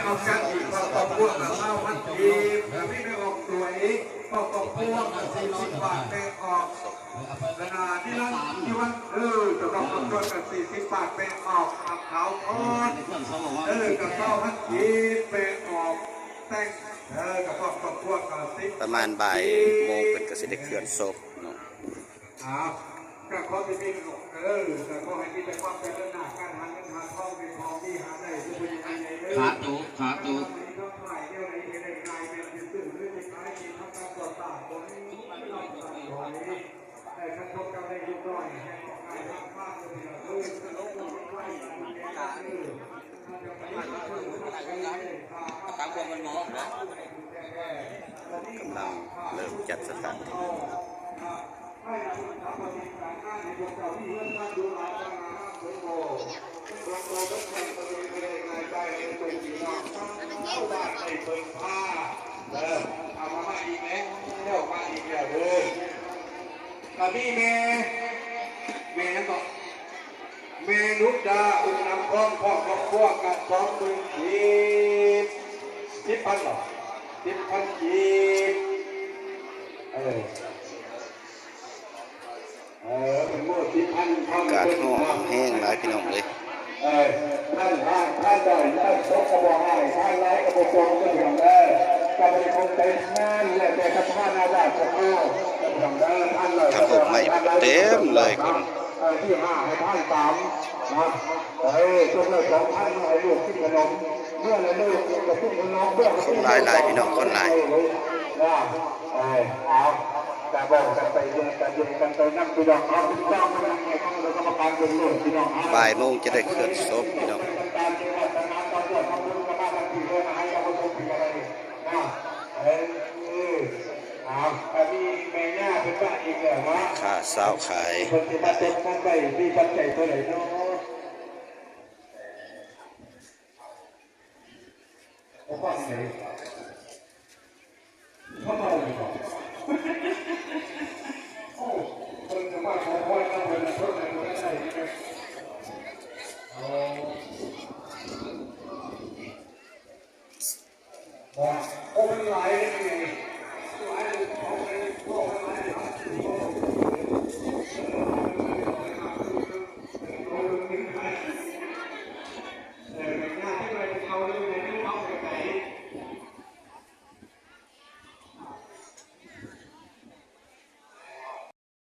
ເອົາກັນອີກ ຄອບຄົວລະຊາວພັນກີບ ແລ້ວມີແມ່ອອກສວຍ ຄອບຄົວລະສີ່ສິບບາດ ແມ່ອອກ ລະນາ ທີ່ລັນ ທີ່ວັນ ເອີ ເຈົ້າຂອງຄອບຄົວກະສີ່ສິບບາດ ແມ່ອອກ ອັບຂາວພອນ ເອີ ກະຊາວພັນກີບ ແມ່ອອກ ແຕ່ງ ເອີ ກະຄອບຄົວກະສິບ ປະມານບ່າຍໂມງ ເພິ່ນກະຊິໄດ້ເຄື່ອນສົບເນາະ. ອ້າວ ກະຂໍຊິມີ ເອີ ກະຂໍໃຫ້ມີແຕ່ຄວາມຈະເລີນໜ້າ ການຫາເງິນຫາທອງ ເປັນຂອງດີຫາໄດ້ ຄືຜູ້ໃຫຍ່ເດີ ສາທຸ ສາທຸ. ກຳລັງເລີ່ມຈັດສະຖານທີ່. ເອີ ເອົາມາ ມາອີກແລ້ວ ມາອີກແລ້ວເດີ. ກະມີແມ່ ແມ່ຫຍັງເກາະ ແມ່ນຸດດາ ອຸ້ມນຳພ້ອມຄອບຄົວກະສອງໝື່ນກີບ ສິບພັນເນາະ ສິບພັນກີບ ເອີ ເອີ ເປັນມື້ສິບພັນ ອາກາດຮ້ອນແຮງຫຼາຍພີ່ນ້ອງເອີຍ. ເອີ ທ່ານຮ້າຍ ທ່ານດອຍ ທ່ານສົກກະບໍ່ຮ້າຍ ທ່ານລາຍກະບໍ່ສົງ ເດີພີ່ນ້ອງເດີ. ກະບໍ່ໄດ້ຄົນໃຈງານ ແລ້ວແຕ່ສະພາໜ້າບ້ານຂອງເຮົາ ເດີພີ່ນ້ອງເດີ. ທ່ານດອຍ ທັງໂອກໄມ້ເຕັມເລີຍຄົນ ເອີ ທີ່ຫ້າໃຫ້ທ່ານສາມເນາະ. ເອີ ຕົກລະສອງພັນ ໃຫ້ລູກກິນຂະໜົມ ເມື່ອລະລູກກິນຂະໜົມ ຄົນຫຼາຍໆ ພີ່ນ້ອງ ຄົນຫຼາຍ. ເອີ ເອົາ ກະເວົ້າກັນໄປ ເລື່ອງກັນ ເລື່ອງກັນໄປນຳ ພີ່ນ້ອງເຮົາ ຕິດຕາມນຳໃຫ້ຄະນະກຳມະການເບິ່ງໂລດ ພີ່ນ້ອງເຮົາ. ບ່າຍໂມງຈະໄດ້ເຄື່ອນສົບ ພີ່ນ້ອງ. ເອີ ເອົາ ກະມີແມ່ຍ່າເພິ່ນມາອີກແລ້ວເນາະ ແມ່ຄ້າຊາວຂາຍ ເພິ່ນຊິມາຕົກນຳໄວ້ ມີປັດໄຈເທົ່າໃດເນາະ? ເຂົາຟັງໄດ້ ເຂົາເມົາຢູ່ບໍ? ໂອ້ ເພິ່ນກະມາຂໍພອນນຳເພິ່ນ ເພິ່ນກະໄດ້ ໂອ້ ບໍ່ ໂອ້ ເພິ່ນຫຼາຍເດ້ ຫຼາຍ ເພິ່ນຫຼາຍ ເພິ່ນຫຼາຍ.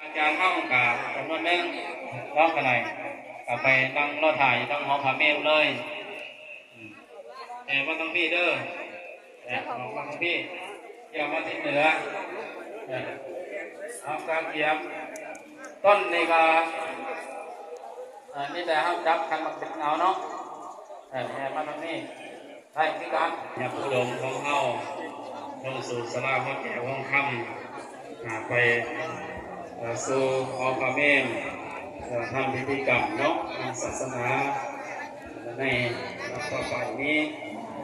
ອາຈານເຮົາກະຈຳນວນໜຶ່ງເນາະ ກະໄດ້ ກະໄປນັ່ງລໍຖ້າຢູ່ທາງຫໍພະເມມເລີຍ. ແຕ່ມາທາງພີ້ເດີ ແຕ່ອອກມາທາງພີ້ ຢ່າມາທິດເໜືອ. ເອົາກະກຽມ ຕົ້ນນີ້ກະ ເອີ ມີແຕ່ເຮົາຈັບຄັນໝາກເດັດເອົາເນາະ. ເອີ ແຕ່ມາທາງນີ້ ໄດ້ຄືກັນ ຍາດອຸດົມຂອງເຮົາ ລົງສູ່ສາລາຫໍແກ້ວຫໍຄຳ ອ່າ ໄປ ອ່າ ສູ່ຫໍພະເມມ ເພື່ອທຳພິທີກຳເນາະ ທາງສາສະໜາ ໃນວັດຕໍ່ໄປນີ້.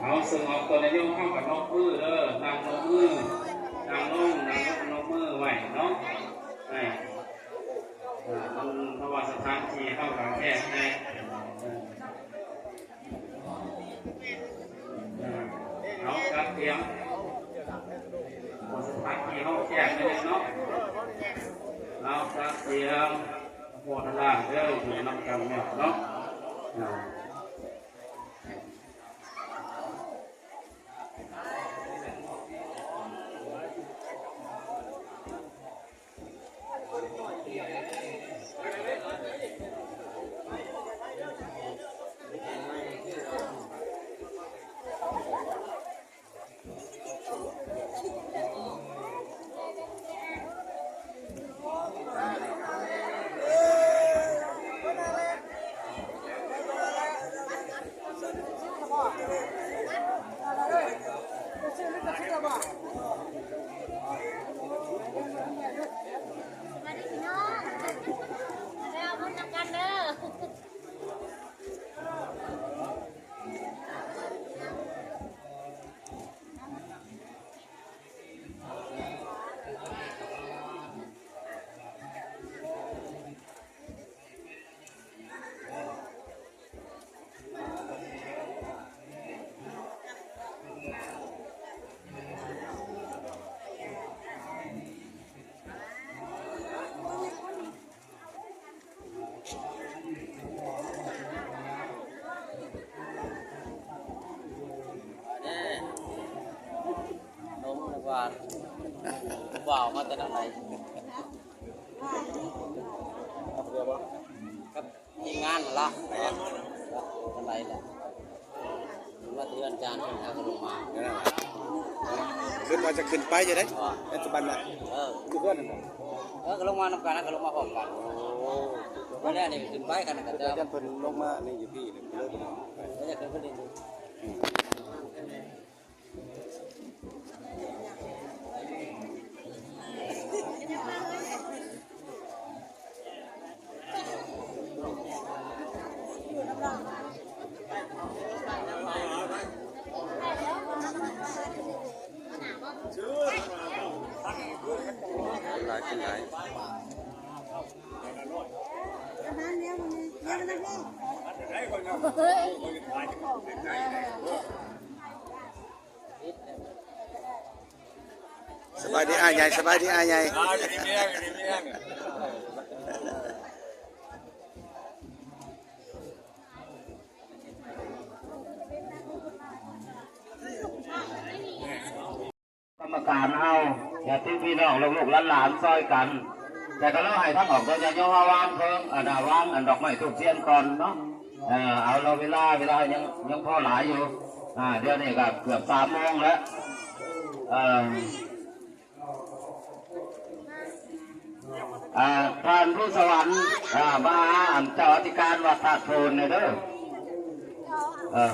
ເຮົາເຊິ່ງອອກຕົນອາຍຸ ເຮົາກະນົບມືເດີ ນັ່ງນົບມື ນັ່ງລົງ ນັ່ງລົງ ນົບມືໄວ້ເນາະ. ໃຫ້ ອ່າ ມັນ ເພາະວ່າສະຖານທີ່ເຮົາກະແຄບແນ່. ເຮົາກະກຽມ ສະຖານທີ່ເຮົາແຄບເນາະ ເຮົາກະກຽມ ໂມທະນາເດີ ຢູ່ນຳກັນເນາະ. ວ່າມາແຕ່ທາງໃດ? ກັບທີມງານຫັ້ນລະ ທາງໃດລະ ມາເຮືອນຈານເພິ່ນ ເຮົາກໍລົງມາ. ເອີ ຄິດວ່າຈະຂຶ້ນໄປຢູ່ເດ້ ປັດຈຸບັນນະ. ເອີ ຢູ່ເຮືອນນັ້ນບໍ່? ເອີ ກໍລົງມານຳກັນ ກໍລົງມາພ້ອມກັນ. ໂອ້ ມາແລ້ວນີ້ຂຶ້ນໄປກັນນະ ກໍຈະ ເພິ່ນລົງມານີ້ຢູ່ພີ້ນີ້ ເລີຍບໍ່ໄດ້ ກໍຢາກຂຶ້ນໄປຫຼິ້ນຢູ່. ຫຼາຍ ຫຼາຍ. ສະບາຍດີອ້າຍໃຫຍ່ ສະບາຍດີອ້າຍໃຫຍ່. ກຳມະການເຮົາ ຍາດຕິພີ່ນ້ອງ ລູກໆຫຼານໆ ຊ່ອຍກັນ ແຕ່ກໍລໍໃຫ້ທາງອອກເດີ ຍາດໂຍມມາວາງເທິງ ອັນນ່າ ວາງອັນດອກໄມ້ທູບທຽນກ່ອນເນາະ. ເອີ ເອົາ ລໍເວລາ ເວລາຍັງ ຍັງພໍຫຼາຍຢູ່. ອ່າ ດຽວນີ້ກໍເກືອບສາມໂມງແລ້ວ. ເອີ ອ່າ ທ່ານຜູ້ສະຫວັນ ອ່າ ມາຫາອັນເຈົ້າອະທິການວັດທາດໂພນແດ່ເດີ. ເອີ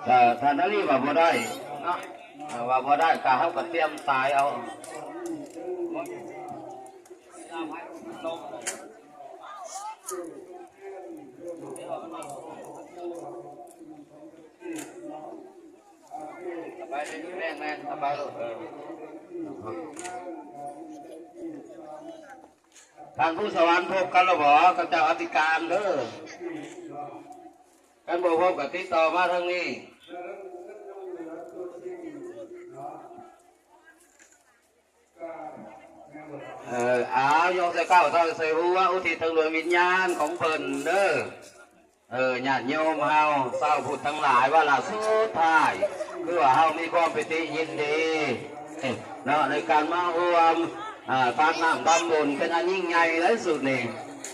ເອີ ທ່ານນາລີວ່າບໍ່ໄດ້ເນາະ ເອີ ວ່າບໍ່ໄດ້ ກະເຮົາກະຕຽມສາຍເອົາ. ສະບາຍດີ ແມ່ນໆ ສະບາຍໂລດ. ເອີ ທ່ານຜູ້ສະຫວັນ ພົບກັນແລ້ວບໍ່ ກັບເຈົ້າອະທິການເດີ? ຄັນບໍ່ພົບກໍຕິດຕໍ່ມາທາງນີ້. ເອີ ເອົາ ຍົກໃສ່ເກົ້າ ຕັ້ງໃສ່ຫົວ ອຸທິດທາງດວງວິນຍານຂອງເພິ່ນເດີ. ເອີ ຍາດໂຍມເຮົາຊາວພຸດທັງຫຼາຍ ວາລະສຸດທ້າຍ ຄືວ່າເຮົາມີຄວາມປີຕິຍິນດີເນາະ ໃນການມາຮ່ວມ ອ່າ ຕັກນ້ຳທຳບຸນເປັນອັນຍິ່ງໃຫຍ່ຫຼາຍສຸດນີ້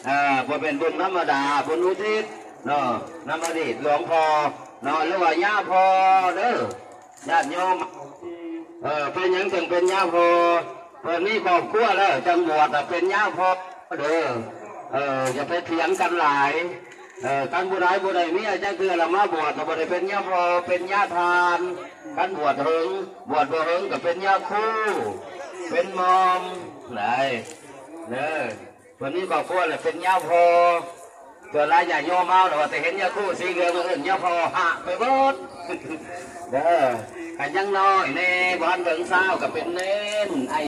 ເອີ ບໍ່ແມ່ນບຸນທຳມະດາ ບຸນອຸທິດເນາະ ນຳອະດີດຫຼວງພໍ່ເນາະ ຫຼືວ່າຍ່າພໍ່ເດີ. ຍາດໂຍມ ເອີ ເປັນຫຍັງຈຶ່ງເປັນຍ່າພໍ່? ເພິ່ນມີຄອບຄົວແລ້ວຈັ່ງບວດ ເປັນຍ່າພໍ່ເດີ. ເອີ ຢ່າໄປຖຽງກັນຫຼາຍ. ເອີ ຄັນຜູ້ໃດບໍ່ໄດ້ເມຍຈັກເທື່ອລະມາບວດ ກໍບໍ່ໄດ້ເປັນຍ່າພໍ່ ເປັນຍ່າທ່ານ. ຄັນບວດເຫິງ ບວດບໍ່ເຫິງກໍເປັນຍ່າຄູ ເປັນໝ່ອມ ໄດ້ເດີ. ເພິ່ນມີຄອບຄົວແລ້ວເປັນຍ່າພໍ່. ສ່ວນຫຼາຍຍາດໂຍມເຮົານະ ວ່າແຕ່ເຫັນຍາຄູສີເຫຼືອງ ເອີ້ນຍາພໍ່ ຫະໄປເບິດເດີ. ຄັນຍັງນ້ອຍແດ່ ບໍ່ທັນເຖິງຊາວ ກໍເປັນເນນ ໄອ້